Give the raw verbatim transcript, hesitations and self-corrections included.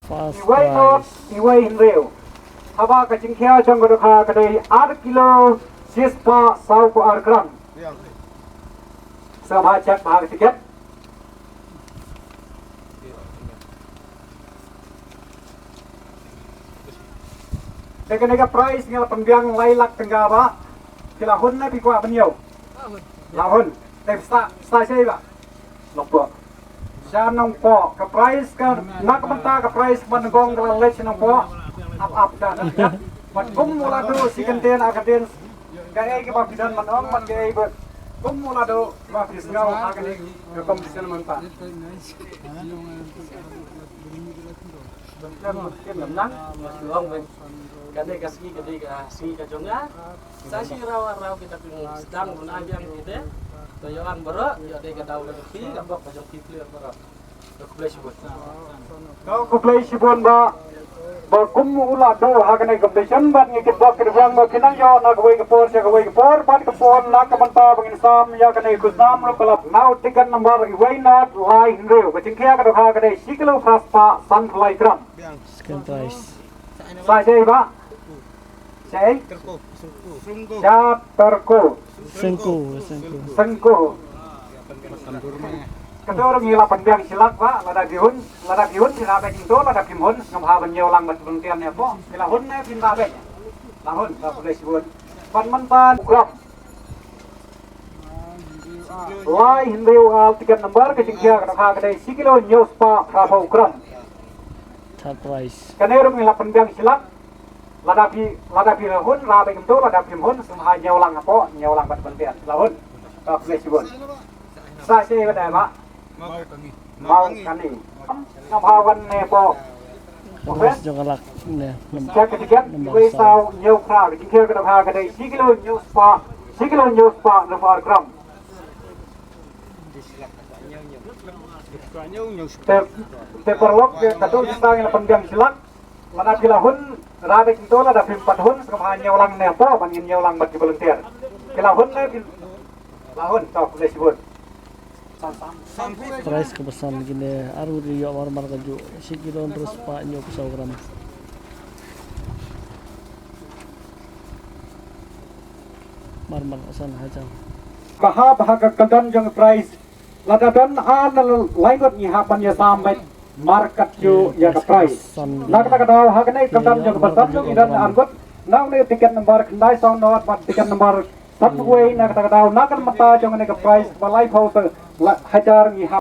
First prize. Iwei not, iwei hynriew. Haba ka jingkhia jong ka dohkha ka dei ar kilo shispah saw phew ar gram. Sa ba check ba ha ka tiket. Te kane ka prize nga la pynbiang lai lak tyngka ba. Ki la hun ne phi kwah ban ïoh? La hun. Te sa sa shei ba. Lok ba. Sha Nongpoh ka prize ka na ka bynta ka prize ban gong ka la leit sha Nongpoh. Ap ap sha na. Ban kum u la duh shi kyntien ar kyntien. Kaei kaba phi don ban ong bad kaei ba kum u la duh ba phi sngew ha kane ka competition mynta. Kane ka sngi ka dei ka sngi ka jong nga. Sa shi raw raw kita pyn sdang bun abiang kita. To ïoh an baroh, ïoh dei ka daw ka jong phi, ka bok ka jong phi clear baroh. Khublei shibun. Ka khublei shibun ba ba kum u la duh ha kane ka competition bad ngi kit bok kit biang ba phi nang ïoh na kawei ka por sha kawei ka por bad ka por na ka bynta ba ngin sam ïa kane ka khusnam ruh ka la pynnoh tiket number iwei not lai hynriew. Ka jingkhia ka dohkha ka dei shi kilo phra spah san phew lai gram. Second prize. Sa shei ba. Sa ei? Sha Terko. Sengko, Sengko. Sengko. Kato ruh ngi la pynbiang shi lak ba, lada phi hun, lada phi hun phi la beh jingto, lada phim hun ngam hap ban ñiew lang bad volunteer ne hapoh. Phi la hun ne phim la beh. La hun, la pynbiang shi hun. Pan mynta gram. Lai hynriew ar tiket number ka jingkhia ka dohkha ka dei shi kilo hynñiew spah phra phew gram. Third prize. Kane ruh ngi la pynbiang shi lak. Lada phi, lada phi la hun, la beh kumto, lada phim hun, sngewbha ñiew lang hapoh, ñiew lang bad volunteer. La hun. Ka pynbiang shi hun. Sa shei ba dei ba. Mau kani. Ngam hap ban ne po. Bos jong ka lak ne. Check ka tiket, iwei saw hynñiew phra, ka jingkhia ka dohkha ka dei shi kilo hynñiew spah, shi kilo hynñiew spah hynñiew phew ar gram. Te, te paralok, te kato shi tang ïa la pynbiang shi lak. Lada phi la hun, ra beh kumto, lada phim pat hun, sngewbha ñiew lang ne hapoh, ban ngin ñiew lang bad ki volunteer. Phi la hun ne, phi la hun, to, khublei shibun. Prize kaba san kine, arngut ïoh marmar kajuh, shi kilo hynriew spah hynñiew phew saw gram. Marmar san hajar. Ka hap ha ka kyrdan jong prize. Lada don ar ne lai ngut ngi hap ban ïasam beit markat ju ïa ka prize. Na kata ka daw ha kane ka kyrdan jong ka ba san ngut ngi don ar ngut. Na une tiket number khyndai saw nod bad tiket number san wei na kata ka daw na ka mynta jong kane ka prize ba laiphew hajar ngi hap